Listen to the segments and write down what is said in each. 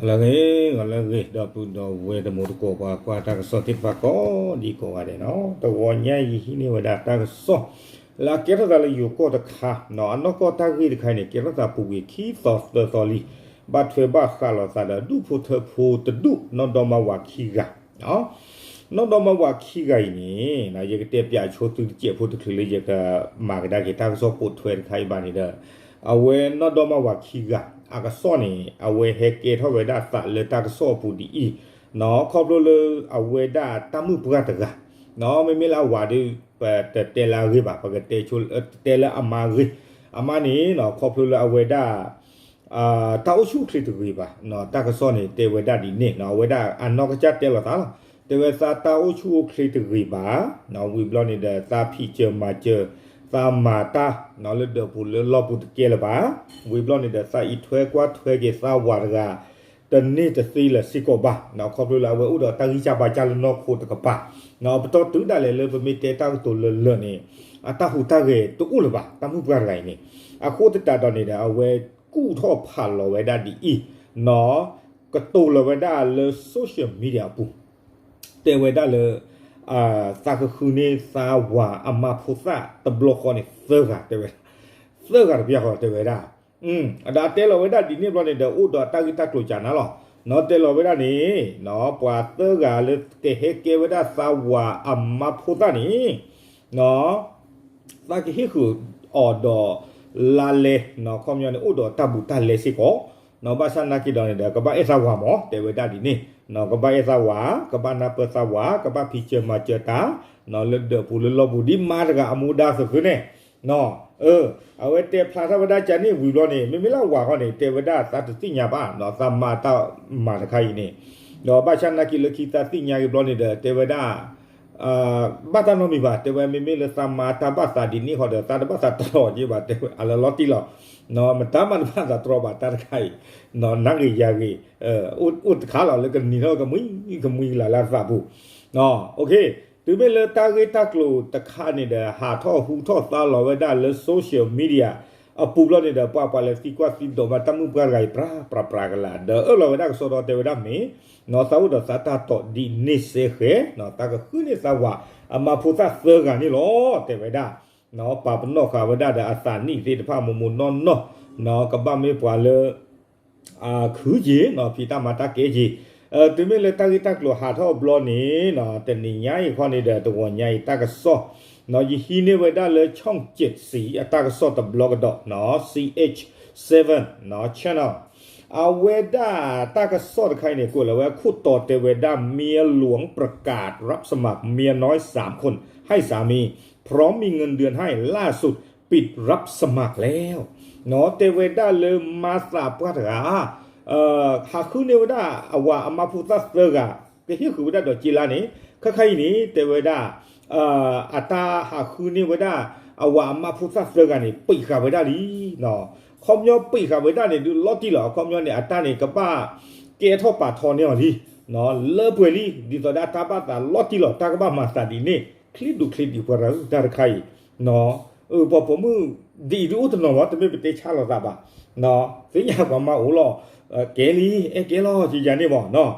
လၢအဂ့ၤ ဂီၤလၢအဂ့ၤ ဒီပုၢ်ဒီဝဲၢ်တံၤသကိး ပှၤကွၢ်တၢ်ကစီၣ်သ့ၣ်တဖၣ်ကိးဒံကိးဂၤဒဲးနီၤ, တဂီၤညါအံၤ ယဟံးန့ၢ်ဝဲဒၣ်တၢ်ကစီၣ် လၢအကဲထီၣ်သးလၢယိၤကီၢ်တခါ, အနီၢ်ကီၢ်တၢ်ဂ့ၢ်တခါအံၤန့ၣ် ကဲထီၣ်သးပူၤကွံာ်ခံသီသၢသီလံ, ဘၣ်ထွဲဘၣ်ဃးလိာ်သးဒီးဒူၣ်ဖိထၢဖိတဒူၣ် နီၢ်ဒီမါဝၤခံဂၤ နီၢ်ဒီမါဝၤခံဂၤအံၤန့ၣ် ယကတဲပၠးဆိသုတစဲးဖိတချုးလၢယကမၤကဒါက့ၤတၢ်ကစီၣ်ပိာ်ထွဲတခါအံၤဘၣ်န့ၣ်ဒီး အဝဲနီၢ်ဒီမါဝၤခံဂၤ အကစီၣ်န့ၣ် အဝဲဟဲကဲထီၣ်ဝဲဒၣ်သးလၢတၢ်ကစီၣ်အပူၤဒ်အံၤ, ခီဖျိလၢအဝဲဒၣ်တၢ်မုၣ်ပှၢ်တဂၤ, မ့မ့ၢ်လၢအဝၤဒီး ပတတဲလၢအဂ့ၢ်ဘၣ်, ပကတဲဆိ တဲလၢအမါအဂ့ၢ်, အမါန့ၣ် ခီဖျိလၢအဝဲဒၣ် တၢ်အိၣ်ဆူၣ်အိၣ်ချ့တဂ့ၤဘၣ်, တၢ်ကစီၣ်န့ၣ် တဲဝဲဒၣ်ဒ်န့ၣ် အဝဲဒၣ်အနီၢ်ကစၢ်တဲလီၤသးလီၤ, တဲဝဲသးတၢ်အိၣ်ဆူၣ်အိၣ်ချ့တဂ့ၤဘၣ်, ဝံၤဘျီန့ၣ်ဒီး သးဖံးစၢၤမၤစၢၤ သးမၤတၢ် လၢဒၢးပူၤလၢလီၢ်ပူၤတကဲလၢၤဘၣ်, ဝံၤဘျီန့ၣ်ဒီး သးအံးထွဲကွၢ်ထွဲက့ၤသးဝၤတဂၤ တန့ၢ်တသ့လၢၤစ့ၢ်ကီးဘၣ်, ခီဖျိလၢအဝဲအိၣ်ဒီးတၢ်ဂံၢ်စၢ်ဘါစၢ်လၢနီၢ်ခိတကပၤ, ပတီၢ်တုၤဒၣ်လဲာ်လၢပမ့ၢ်တဲတၢ်ကတိၤလၢလၢာ်န့ၣ် အတၢ်ဟူးတၢ်ဂဲၤတအိၣ်လၢၤဘၣ်, တၢ်မုၣ်ပှၢ်တဂၤအံၤန့ၣ်, အဃိသတးဒီးန့ၣ်ဒီး အဝဲကူၣ်ထီၣ်ဖးလီၤဝဲဒၣ်ဒ်အံၤ, ကတိၤလီၤဝဲဒၣ်လၢ social media အပူၤ တဲဝဲဒၣ်လၢ သးကဃုန့ၢ်သးဝၤအမါဖိသၣ်တဘျီဃီန့ၣ် သၢဂၤတဲဝဲ, သၢဂၤတပျၢ်ဃီတဲဝဲဒၣ်, ဒီးအတဲလီၤဝဲဒၣ်ဒ်န့ၣ်ဘျီန့ၣ်ဒီး အိၣ်ဒီးတၢ်ဂ့ၢ်တၢ်ကျိၤကနၤလီၤ, တဲလီၤဝဲဒၣ်န့ၣ် ပှၤသၢဂၤလၢကဟဲကဲဝဲဒၣ်သးဝၤအမါဖိသၣ်န့ၣ် သးကဟ့ၣ်ဃုာ်အီၤဒီးလါလဲ, ခီပညီန့ၣ် အိၣ်ဒီးတၢ်ဘူးတၢ်လဲစ့ၢ်ကီး, ဘၣ်ဆၣ်နာ်က့ဒီးန့ၣ်ဒီး ကဘၣ်အဲၣ်သးဝၤမး တဲဝဲဒၣ်ဒ်န့ၣ်, ကဘၣ်အဲၣ်သးဝၤ, ကဘၣ်နၢ်ပၢၢ်သးဝၤ, ကဘၣ်ဖံးစၢၤမၤစၢၤတၢ် လၢဒၢးပူၤလၢလီၢ်ပူၤ ဒ်မါတဂၤအမူဒါသဃုန့ၣ်, အဝဲတဲဖျါထီၣ်ဝဲဒၣ်ကန့ၣ်ဝံၤဘျီန့ၣ် မ့မ့ၢ်လၢအဝၤဃီန့ၣ် တဲဝဲဒၣ်သးတသ့ၣ်ညါဘၣ်, သးမၤတၢ်မၤတခါအံၤန့ၣ်, ဒီးဘၣ်ဆၣ်နာ်က့လၢခံသးသ့ၣ်ညါက့ၤဘျီန့ၣ်ဒီး တဲဝဲဒၣ် ဘၣ်တၢ်နီတမံၤဘၣ်, တဲဝဲမ့မ့ၢ်လၢသးမၤတၢ်ဘၣ်သးဒ်န့ၣ်ဃီဒီး သးတဘၣ်သးတြီက့ၤဘၣ် တဲဝဲအလၢလီၤတံၢ်လီၤ, မတၤမးတဘၣ်သးတြီဘၣ်တၢ်တခါအံၤ, နဂ့ၤယၤဂ့ၤ, အိၣ်တခါလီၤလၢကနံၤထီၣ်ကမှံကမှံကလၤလၢအသးပူၤ, တုၤမ့ၢ်လၢတၢ်ဂ့ၢ်တၢ်ကျိၤတခါန့ၣ်ဒီး ဟးထီၣ်ဟူထီၣ်သါလီၤဝဲဒၣ်လၢ social media အပူၤဘျီန့ၣ်ဒီး ပှၤပှၤလဲၤသံကွၢ်သံဒိးမးတၢ်မုၣ်ပှၢ်တဂၤအံၤ ပြၤပြၤပြၤကလၤ ဒီးအၢၣ်လီၤဝဲဒၣ်ကစီဒီ တဲဝဲဒၣ်မ့ၢ် သးအိၣ်ဒီးသးတၢ်တိာ်ဒ်န့ၣ်စဲဃဲ, သးကဃုန့ၢ်သးဝၤအမါဖိသၣ်သၢဂၤန့ၣ်လီၤ တဲဝဲဒၣ်, ပာ်ပနီၣ်ဃာ်ဝဲဒၣ်ဒီးအသးနံၣ်သ့ၣ်တဖၣ်မိၢ်မိၢ်နီၢ်နီၢ်, ကဘၣ်မ့ၢ်ပှၤလၢ ခုက့ၤ ဖံးတၢ်မၤတၢ်ကဲက့ၤ, တုၤမ့ၢ်လၢတၢ်ဂ့ၢ်တၢ်ကျိၤဟးထီၣ်ဘျီန့ၣ် တနံၤညါအံၤခီန့ၣ်ဒီး တဂီၤညါအံၤတၢ်ကစီၣ် ယဟံးန့ၢ်ဝဲဒၣ်လၢ ช่องเจ็ดสี အတၢ်ကစီၣ်တဘျီကဒီး ซีเอชเซเว่น channel အဝဲဒၣ်တၢ်ကစီၣ်တခါအံၤန့ၣ် ကွဲးလီၤဝဲခိၣ်တီတဲဝဲဒၣ် เมียหลวงประกาศรับสมัครเมียน้อยสามคนให้สามี พร้อมมีเงินเดือนให้ ล่าสุดปิดรับสมัครแล้ว တဲဝဲဒၣ်လၢမါသးပှၢ်တဂၤ ဟးဃုန့ၢ်ဝဲဒၣ်အဝၤအမါဖိသၣ်သၢဂၤ ကဟ့ၣ်ဃုာ်ဝဲဒၣ်ဒီးက့လါန့ၣ် ခဲခါအံၤန့ၣ် တဲဝဲဒၣ် အတၢ်ဟးဃုန့ၢ်ဝဲဒၣ် အဝၤအမါဖိသၣ်သၢဂၤန့ၣ် ပံးဃာ်ဝဲဒၣ်လံ ခီပညီပံးဃာ်ဝဲဒၣ်န့ၣ် ဒုးလီၤတံၢ်လီၤ အခီပညီန့ၣ် အတၢ်န့ၣ် ကဘၣ်ကဲထီၣ်ပာ်ထီန့ၢ်အီၤလံ လၢပှဲၤလံ ဒ်သိးဒၣ်တၢ်ဘၣ်သးလီၤတံၢ်လီၤ တၢ်ကဘၣ်မၤသးဒ်န့ၣ် ချ့ဒူၣ်ချ့ဒံးပှၤရၤတၢ်တခါအံၤ ပှၤပိာ်မုၣ် ဒ်အံၤဒုးအိၣ်တနီၤမး တမ့ၢ်ပတဲဆါလိာ်သးဘၣ် သ့ၣ်ညါပှၤမါအိၣ်လီၤ ကဲလံ အဲၣ်ကဲလီၤ ယယၤန့ၣ်မး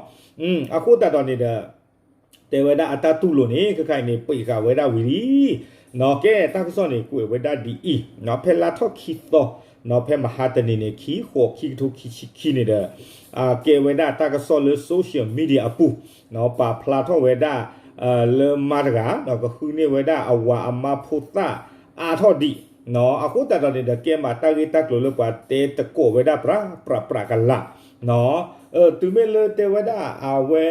အဃိသတးဒီးန့ၣ်ဒီး တဲဝဲဒၣ်အတၢ်တူၢ်လိာ်န့ၣ် ခဲခါအံၤန့ၣ် ပံးဃာ်ဝဲဒၣ်ဝံၤလံ ကဲတၢ်ကစီၣ်န့ၣ် ကွဲးဝဲဒၣ်ဒ်အံၤ ဖဲလါထီၣ်ခံသီ ဖဲမဟါတနံၤန့ၣ် ခံဃိးခံကထိခံဆံခံန့ၣ်ဒီး ကဲဝဲဒၣ်တၢ်ကစီၣ်လၢ social media အပူၤ ပာ်ဖျါထီၣ်ဝဲဒၣ် လၢမါတဂၤ ကဃုန့ၢ်ဝဲဒၣ်အဝၤအမါဖိသၣ်အါထီၣ်ဒံး အဃိသတးဒီးန့ၣ်ဒီး ကဲမးတၢ်ဂ့ၢ်တၢ်ကျိၤလၢပှၤတဲသကိးဝဲဒၣ်ပြးပြးပြးကလး တုၤမ့ၢ်လၢတဲဝဲဒၣ်အဝဲ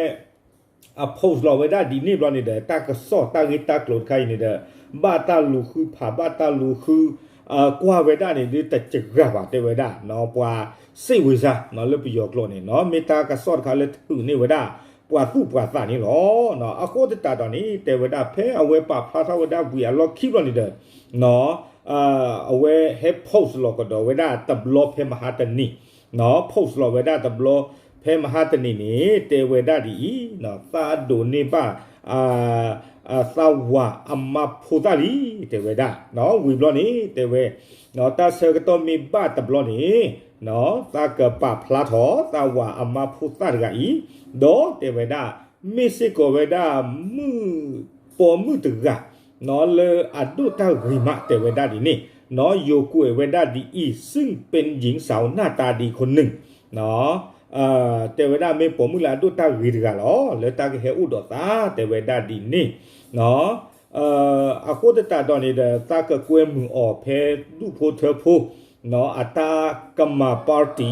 အ post လီၤဝဲဒၣ်ဒ်န့ၣ်ဘျီန့ၣ်ဒီး တၢ်ကစီၣ်တၢ်ဂ့ၢ်တၢ်ကျိၤတခါအံၤန့ၣ်ဒီး ဘၣ်တၢ်လူၤဃုဖး ဘၣ်တၢ်လူၤဃု ကွၢ်ဝဲဒၣ်န့ၣ် ဒ်တစှၤဘၣ်တဲဝဲဒၣ် ပှၤစ့ၣ်ဝ့ၤစၢ် လၢပယီၤကျိာ်န့ၣ် မ့ၢ်တၢ်ကစီၣ်တခါလၢထုးန့ၢ်ဝဲဒၣ် ပှၤသူၣ်ပှၤသးန့ၣ်လီၤ. အဃိသတးဒီးန့ၣ် တဲဝဲဒၣ်ဖဲအဝဲပာ်ဖျါထီၣ်ဝဲဒၣ်ဝံၤအလီၢ်ခံဘျီန့ၣ်ဒီး အဝဲဟဲ post လီၤကဒီးဝဲဒၣ်တဘျီဖဲမဟါတနံၤ post လီၤဝဲဒၣ်တဘျီဖဲမဟါတနံၤန့ၣ် တဲဝဲဒၣ်ဒ်အံၤ သးဒိးန့ၢ်ဘၣ် သးဝၤအမါဖိသၣ်လံ တဲဝဲဒၣ်, ဝံၤဘျီန့ၣ် တဲဝဲ, တၢ်ဆၢကတီၢ်မ့ၢ်ဘၣ်တဘျီန့ၣ်, သးကပာ်ဖျါထီၣ်သးဝၤအမါဖိသၣ်တဂၤအံၤ, ဒီးတဲဝဲဒၣ်, မ့ၢ်စ့ၢ်ကီးဝဲဒၣ် ပိာ်မုၣ်တဂၤ လၢအဒိၣ်တၢ်ဂ့ၤမး တဲဝဲဒၣ်ဒ်န့ၣ်, ယိၤကွဲးဝဲဒၣ်ဒ်အံၤ, ซึ่งเป็นหญิงสาวหน้าตาดีคนหนึ่ง တဲဝဲဒၣ်မ့ၢ်ပိာ်မုၣ်လၢအဒိၣ်တၢ်ဂ့ၤတဂၤလီၤ လၢတၢ်ကဟဲအိၣ်ဒီးသး တဲဝဲဒၣ်ဒ်န့ၣ်, အဃိသတးဒီးန့ၣ်ဒီး သးကကွဲမုာ်အီၤဖဲဒူၣ်ဖိထၢဖိ အတၢ်ကမၤ party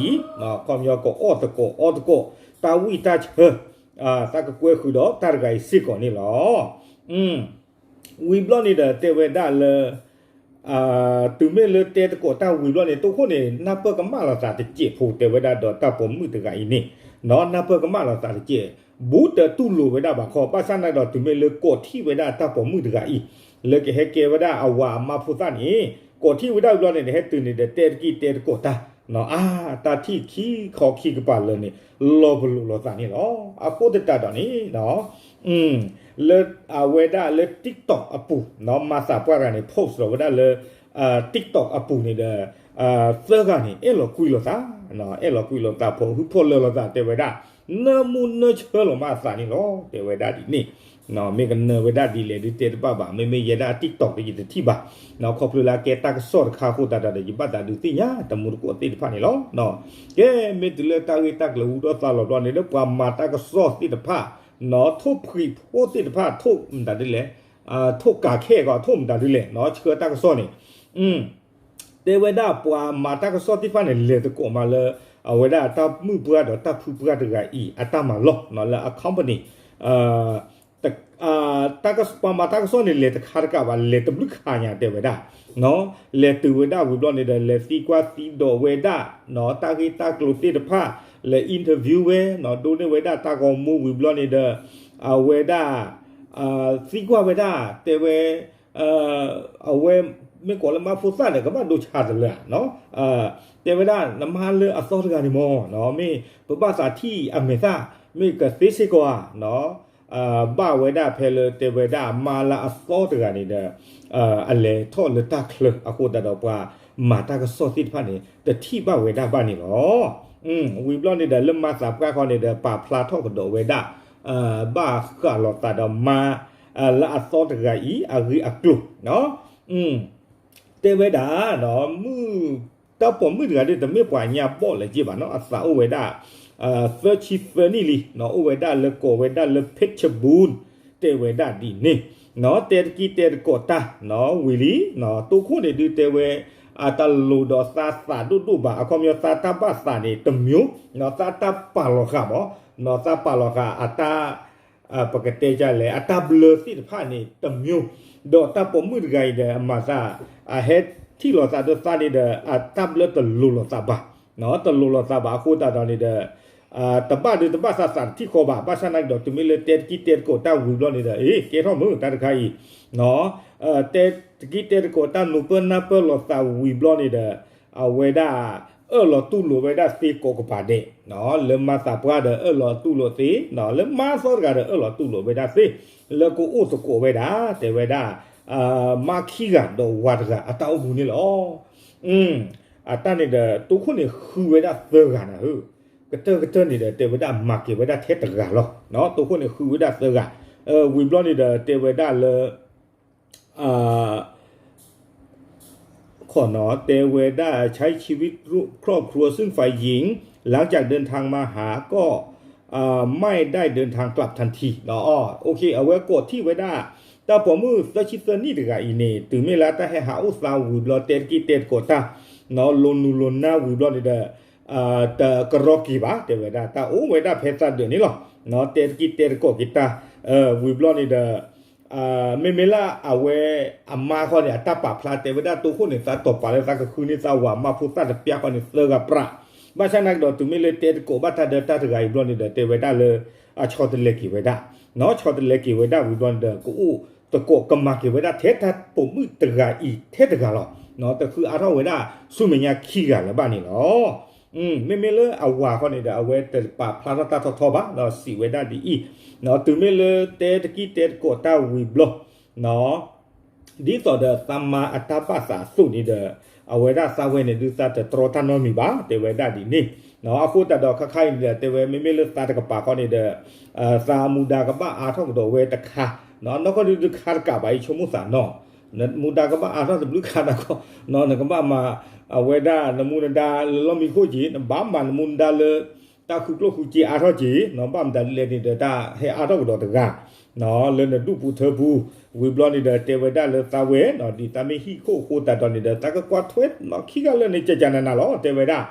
ခီပညီကအီၣ်သကိးအီသကိး တၢ်ဝံၣ်တၢ်ဆၢ, သးကကွဲဃုာ်ဒီးတၢ်တဂၤအံၤစ့ၢ်ကီးန့ၣ်လီၤ. ဝံၤဘျီန့ၣ်ဒီးတဲဝဲဒၣ်လၢ တုၤမ့ၢ်လၢတဲသကိးတၢ်ဝံၤဘျီန့ၣ် တိခိၣ်န့ၣ် နၢ်ပၢၢ်ကမၣ်လိာ်သးတစဲးဖိ တဲဝဲဒၣ်ဒီးတၢ်ပိာ်မုၣ်တဂၤအံၤန့ၣ်, နၢ်ပၢၢ်ကမၣ်လိာ်သးတစဲး, ဘူးတတူၢ်လိာ်ဝဲဒၣ်ဘၣ်ခီ ဘၣ်ဆၣ်နာ်က့ဒီးတုၤမ့ၢ်လၢကိးထံၣ်ဝဲဒၣ်တၢ်ပိာ်မုၣ်တဂၤအံၤ လၢကဟဲကဲဝဲဒၣ်အဝၤအမါဖိသၣ်န့ၣ်, ကိးထံၣ်ဝဲဒၣ်ဝံၤဘျီန့ၣ် ဟဲတုၤန့ၣ်ဒီးတဲတကံၢ်တဲသကိးတၢ်, အါ တၢ်ထံၣ်ခံခီခံကပၤလၢာ်န့ၣ် လီၤပလိာ်လိာ်သးန့ၣ်လီၤ. အဃိသတးဒီးန့ၣ် လၢအဝဲဒၣ်လၢ TikTok အပူၤ မၤသးပှၢ်တဂၤန့ၣ် post လီၤဝဲဒၣ်လၢ TikTok အပူၤန့ၣ်ဒီး သၢဂၤန့ၣ် အဲၣ်လီၤကွံလိာ်သး, အဲၣ်လီၤကွံလိာ်သး ဖိးဟုၣ်ဖိးလၢာ်လိာ်သး တဲဝဲဒၣ်, နၢမူနၢဆၢလီၤမးအသးန့ၣ်လီၤ တဲဝဲဒၣ်ဒ်န့ၣ်, မ့ၢ်ကနၢၤဝဲဒၣ်ဒ်လဲၣ်ဒုးတဲတဘၣ်ဘၣ်, မ့မ့ၢ်ယဲဒၣ် TikTok ဒီးယတထံၣ်ဘၣ်, ခီဖျိလၢအကဲတၢ်ကစီၣ်တခါအဃိသတးဒီး ယဘၣ်သးဒုးသ့ၣ်ညါတမူတကိးသ့ၣ်တဖၣ်န့ၣ်လီၤ. ကဲမ့ၢ်တုၤလၢတၢ်ဂ့ၢ်တၢ်ကျိၤဟူထီၣ်သါလီၤဘျီန့ၣ် လၢပှၤမၤတၢ်ကစီၣ်သ့ၣ်တဖၣ် ထိၣ်ဖှံးဖိသ့ၣ်တဖၣ် ထိၣ်မတၤဒ်လဲၣ်, ထိၣ်ကးခဲကီး ထိၣ်မတၤဒ်လဲၣ် ဆှၢတၢ်ကစီၣ်န့ၣ် တဲဝဲဒၣ်ပှၤမၤတၢ်ကစီၣ်သ့ၣ်တဖၣ်န့ၣ် လဲၤသကိးမးလၢ အဝဲဒၣ်တၢ်မုၣ်ပှၢ်ဒီးတၢ်ဖုပှၢ်တဂၤအံၤ အတၢ်မၤလီၢ်လၢအ company ပှၤမၤတၢ်ကစီၣ်န့ၣ် လဲၤတခါတကးဘၣ် လဲၤတဘျုးခါညါတဲဝဲဒၣ်, လဲၤတုၤဝဲဒၣ်ဝံၤဘျီန့ၣ်ဒီး လဲၤသံကွၢ်သံဒိးဝဲဒၣ် တၢ်ဂ့ၢ်တၢ်ကျိၤသ့ၣ်တဖၣ် လဲၤ interview ဝဲ ဒိးန့ၢ်ဝဲဒၣ်တၢ်ဂီၤမူဝံၤဘျီန့ၣ်ဒီး အဝဲဒၣ် သံကွၢ်ဝဲဒၣ် တဲဝဲ အဝဲ မ့ၢ်ကိးလၢမါဖိသၣ်န့ၣ် ကဘၣ်ဒိဆါတလၢာ်ဧါ, တဲဝဲဒၣ် နမါလၢအသီတဂၤန့ၣ်မ့ၢ် မ့ၢ်ပဘၣ်သးထံၣ်အမဲာ်သၣ် မ့ၢ်ကသ့စ့ၢ်ကီးဧါ, ဘၣ်ဝဲဒၣ်ဖဲလၢတဲဝဲဒၣ်မါလၢအသီတဂၤန့ၣ်ဒီး အလဲၤထီၣ်လၢတၢ်ချၢအဃိသတးဒီးပှၤမၤတၢ်ကစီၣ်သ့ၣ်တဖၣ်န့ၣ် တထံၣ်ဘၣ်ဝဲဒၣ်ဘၣ်န့ၣ်လီၤ. ဝံၤဘျီန့ၣ်ဒီး လၢမၤသးပှၢ်ဃီန့ၣ်ဒီး ပာ်ဖျါထီၣ်ကဒီးဝဲဒၣ် ဘၣ်ဃးလိာ်သးဒီးမါ လၢအသီတဂၤအံၤ အဂ့ၢ်အကျိၤ တဲဝဲဒၣ် မုၣ် တၢ်ပိာ်မုၣ်တဂၤဒ် တမ့ၢ်ပှၤညါဘီၣ်လၢၤက့ဘၣ်နီၤ အသးအိၣ်ဝဲဒၣ် သၢဆံသၢနံၣ်လံ အိၣ်ဝဲဒၣ်လၢကိးဝဲဒၣ်လၢ Phetchabun တဲဝဲဒၣ်ဒ်န့ၣ် တဲတကံၢ်တဲတကိးတၢ် ဝံၤလံ တိခိၣ်န့ၣ်ဒုးတဲဝဲ အတလိၤဒီးသးသးဒိၣ်ဒိၣ်ဘၣ် အခီပညီသးတၢ်ဘၣ်သးန့ၣ် တစ်မျိုး သးတၢ်ပာ်လီၤဃာ်မး သးပာ်လီၤဃာ်အတၢ် ပကတဲဒ်လဲၣ် အတၢ်ဘျၢသ့ၣ်တဖၣ်န့ၣ် တစ်မျိုး ဒီးတၢ်ပိာ်မုၣ်တဂၤအံၤဒီး အမၤသး အဟဲထံၣ်လိာ်သးဒီးသးန့ၣ်ဒီး အတၢ်ဘျၢတလိၤလိာ်သးဘၣ် တလိၤလိာ်သးဘၣ်အဃိသတးဒီးန့ၣ်ဒီး တဘၣ်ဒုးတဘၣ်သးသးတထံၣ်ဃီဘၣ် ဘၣ်ဆၣ်နာ်က့ဒီး တုၤမ့ၢ်လၢတဲတကံၢ်တဲတကိးတၢ်ဝံၤဘျီန့ၣ်ဒီး အ့ ကဲထီၣ်မုၢ်တၢ်တခါအံၤ တဲတကံၢ်တဲတကိးတၢ် နူၤပၢၢ်နၢ်ပၢၢ်လိာ်သးဝံၤဘျီန့ၣ်ဒီး အဝဲဒၣ် အၢၣ်လီၤတူၢ်လိာ်ဝဲဒၣ်သ့ကိးကပၤဒဲး လၢမၤသးပှၢ်ဒီးအၢၣ်လီၤတူၢ်လိာ်သ့ လၢမါသီတဂၤဒီးအၢၣ်လီၤတူၢ်လိာ်ဝဲဒၣ်သ့ လၢကအိၣ်သကိးဝဲဒၣ် တဲဝဲဒၣ် မါခံဂၤဒီးဝၤတဂၤအတၢ်အိၣ်မူန့ၣ်လီၤ. အတၢ်န့ၣ်ဒီး တိခိၣ်န့ၣ်ဃုဝဲဒၣ်သၢဂၤနၤဧၢ, ကတၢၢ်ကတၢၢ်န့ၣ်ဒီး တဲဝဲဒၣ်မၤက့ၤဝဲဒၣ်ထဲတဂၤလီၤ. တိခိၣ်န့ၣ်ဃုဝဲဒၣ်သၢဂၤ, ဝံၤဘျီန့ၣ်ဒီး တဲဝဲဒၣ်လၢ တဲဝဲဒၣ် ใช้ชีวิตครอบครัว ซึ่งฝ่ายหญิง หลังจากเดินทางมาหาก็ไม่ได้เดินทางกลับทันที အဝဲကိးထံၣ်ဝဲဒၣ် တၢ်ပိာ်မုၣ်သၢဆံသၢနံၣ်တဂၤအံၤန့ၣ် တုၤမ့ၢ်လၢတၢ်ဟဲဟးအိၣ်သးဝံၤဘျီ တဲတကံၢ်တဲတကိးတၢ် လိၤနူၤလိၤနါဝံၤဘျီန့ၣ်ဒီး တကရီက့ၤဘၣ် တဲဝဲဒၣ် တၢ်အိၣ်ဝဲဒၣ်ဖဲသးဒၢးန့ၣ်လီၤ. တဲတကံၢ်တဲတကိးက့ၤတၢ် ဝံၤဘျီန့ၣ်ဒီး မ့မ့ၢ်လၢအဝဲအမါဃီန့ၣ် အတၢ်ပာ်ဖျါတဲဝဲဒၣ် တိခိၣ်န့ၣ် သးတီၢ်ပာ်လၢသးကဃုန့ၢ်သးဝၤမါဖိသၣ်တပျၢ်ဃီန့ၣ် သၢဂၤပြး, ဘၣ်ဆၣ်နာ်က့ဒီး တုၤမ့ၢ်လၢတဲတကိးဘၣ်တၢ်ဒီးတၢ်တဂၤအံၤဘျီန့ၣ်ဒီး တဲဝဲဒၣ်လၢ အဆီတလဲက့ၤဝဲဒၣ်, ဆီတလဲက့ၤဝဲဒၣ်ဝံၤဘျီန့ၣ်ဒီး ကအိၣ်သကိးကမၤက့ၤဝဲဒၣ်ထဲတၢ်ပိာ်မုၣ်တဂၤအံၤထဲတဂၤလီၤ. တဃုအါထီၣ်ဝဲဒၣ်ဆူမဲာ်ညါခံဂၤလၢၤဘၣ်န့ၣ်လီၤ. မ့မ့ၢ်လၢအဝၤခီန့ၣ်ဒီး အဝဲတပာ်ဖျါထီၣ်တၢ်ထီထီဘၣ်, ဒီးစံးဝဲဒၣ်ဒ်အံၤ, တုၤမ့ၢ်လၢတဲတကံၢ်တဲတကိးတၢ်ဝံၤဘျီ ဒ်သိးဒီးသးမၤအတၢ်ဘၣ်သးအသိးန့ၣ်ဒီး အဝဲဒၣ်သးဝဲန့ၣ်ဒုးသးတတြီတၢ်နီတမံၤဘၣ် တဲဝဲဒၣ်ဒ်န့ၣ်. အဃိသတးဒီးခါခါအံၤန့ၣ်ဒီး တဲဝဲမ့မ့ၢ်လၢသးတကပၤခီန့ၣ်ဒီး သးမူဒါကဘၣ်အါထီၣ်ကဒီးဝဲတခါ, နီၢ်ကီၢ်ဒုးတခါတကးဘၣ်အံၤ ဆိကမိၣ်သးနီၤ, မူဒါကဘၣ်အါထီၣ်တဘျုးခါနီၢ်ကီၢ်, နကဘၣ်မၤ အဝဲဒၣ်နမူနဒါလၢလီၢ်မံခိၣ်က့ၤ နဘၣ်မၤနမူနဒါလၢ တၢ်ဃုကျိၣ်ဃုစ့အါထီၣ်က့ၤ, ဘၣ်မတၤဒ်လဲၣ်န့ၣ်ဒီး တၢ်ဟဲအါထီၣ်ကဒီးတဂၤ လၢနဒူၣ်ပူၤထၢပူၤ, ဝံၤဘျီန့ၣ်ဒီးတဲဝဲဒၣ်လၢသးဝဲနီၤ ဒ်သးမ့ၢ်ဟံၣ်ခိၣ်အဃိသတးဒီးန့ၣ်ဒီး သးကကွၢ်ထွဲနီၤခံဂၤလၢာ်န့ၣ် ကကနနၤလီၤ တဲဝဲဒၣ်,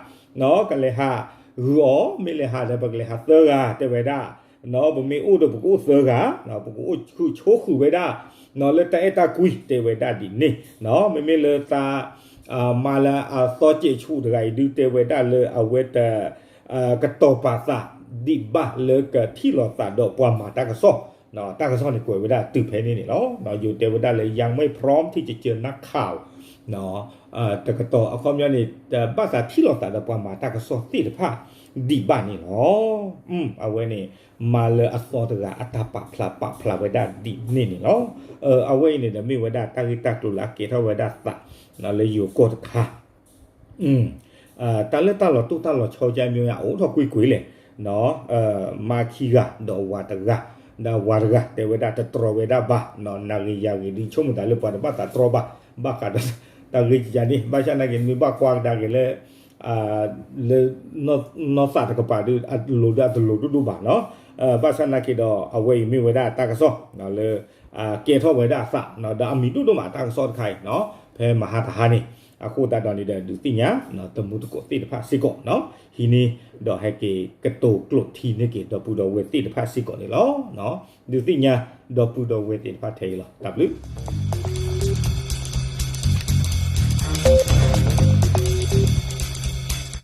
ကလဲၤဟးဂုာ်အီၤ မ့ၢ်လဲၤဟးဒီးပကလဲၤဟးသၢဂၤ တဲဝဲဒၣ်, ပမ့ၢ်အိၣ်ဒီးပကအိၣ်သၢဂၤ, ပကအိၣ်ဆိဃုာ်ဝဲဒၣ် လၢတၢ်အဲၣ်တၢ်ကွံ တဲဝဲဒၣ်ဒ်န့ၣ်, မ့မ့ၢ်လၢသး မၤလၢအသီစဲးဆူၣ်တဂၤအံၤဒုးတဲဝဲဒၣ်လၢအဝဲတ ကတီၤပာ်သးဒံးဘၣ်လၢကထံၣ်လိာ်သးဒီးပှၤမၤတၢ်ကစီၣ်, တၢ်ကစီၣ်န့ၣ်ကွဲးဝဲဒၣ်တုၤဖဲန့ၣ်န့ၣ်လီၤ. ယိၤတဲဝဲဒၣ်လၢ ยังไม่พร้อมที่จะเจอนักข่าว တကတီၤအခီပညီန့ၣ် ဘၣ်သးထံၣ်လိာ်သးဒီးပှၤမၤတၢ်ကစီၣ်သ့ၣ်တဖၣ်ဒံးဘၣ်န့ၣ်လီၤ. အဝဲန့ၣ် မၤလၢအသီတဂၤအတၢ်ပာ်ဖျါပာ်ဖျါဝဲဒၣ်ဒ်န့ၣ်န့ၣ်လီၤ. အဝဲအံၤန့ၣ်ဒီးမ့ၢ်ဝဲဒၣ်တၢ်ဂ့ၢ်တၢ်ကျိၤလၢအကဲထီၣ်ဝဲဒၣ်သး လၢယိၤကီၢ်တခါ တၢ်လၢတၢ်လီၤတိၢ်တၢ်လီၤဆီကမ့ၢ်အိၣ်ထီၣ်ကွ့ၢ်ကွ့ၢ်လဲၣ်, မါခံဂၤဒီးဝၤတဂၤ, ဒီးဝၤတဂၤတဲဝဲဒၣ်တတြီဝဲဒၣ်ဘၣ်, နဂ့ၤယၤဂ့ၤဒ် ဆိကမိၣ်သးလၢပှၤတဘၣ်သးတြီဘၣ်, ဘၣ်ဃးဒီးတၢ်ဂ့ၢ်ကယၤန့ၣ် ဘၣ်ဆၣ်နာ်က့ မ့ၢ်ဘၣ်ကွၢ်ကဒါက့ၤလၢ လၢ နီၢ်သးတကပၤဒီး အလိၤဒီးအတလိၤဒိၣ်ဒိၣ်ဘၣ်နီၤ, ဘၣ်ဆၣ်နာ်က့ဒီး အဝဲအံၤမ့ၢ်ဝဲဒၣ်တၢ်ကစီၣ် လၢ ကဲထီၣ်ဝဲဒၣ်အသး ဒီးအမံၤဒိၣ်ဒိၣ်မးတၢ်ကစီၣ်တခါအံၤနီၤ, ဖဲမဟါတဟါန့ၣ်, အဃိသတးဒီးန့ၣ်ဒီး ဒုးသ့ၣ်ညါ တမူတကိးသ့ၣ်တဖၣ်စ့ၢ်ကီးနီၤ, ဟံးန့ၢ် ဒီးဟဲက့ၤကတိၤကျိာ်ထံန့ၢ်က့ၤ ဒီပုၢ်ဒီဝဲၢ်သ့ၣ်တဖၣ်စ့ၢ်ကီးန့ၣ်လီၤ. ဒုးသ့ၣ်ညါ ဒီပုၢ်ဒီဝဲၢ်သ့ၣ်တဖၣ်ထဲအံၤလီၤ. တၢ်ဘျုး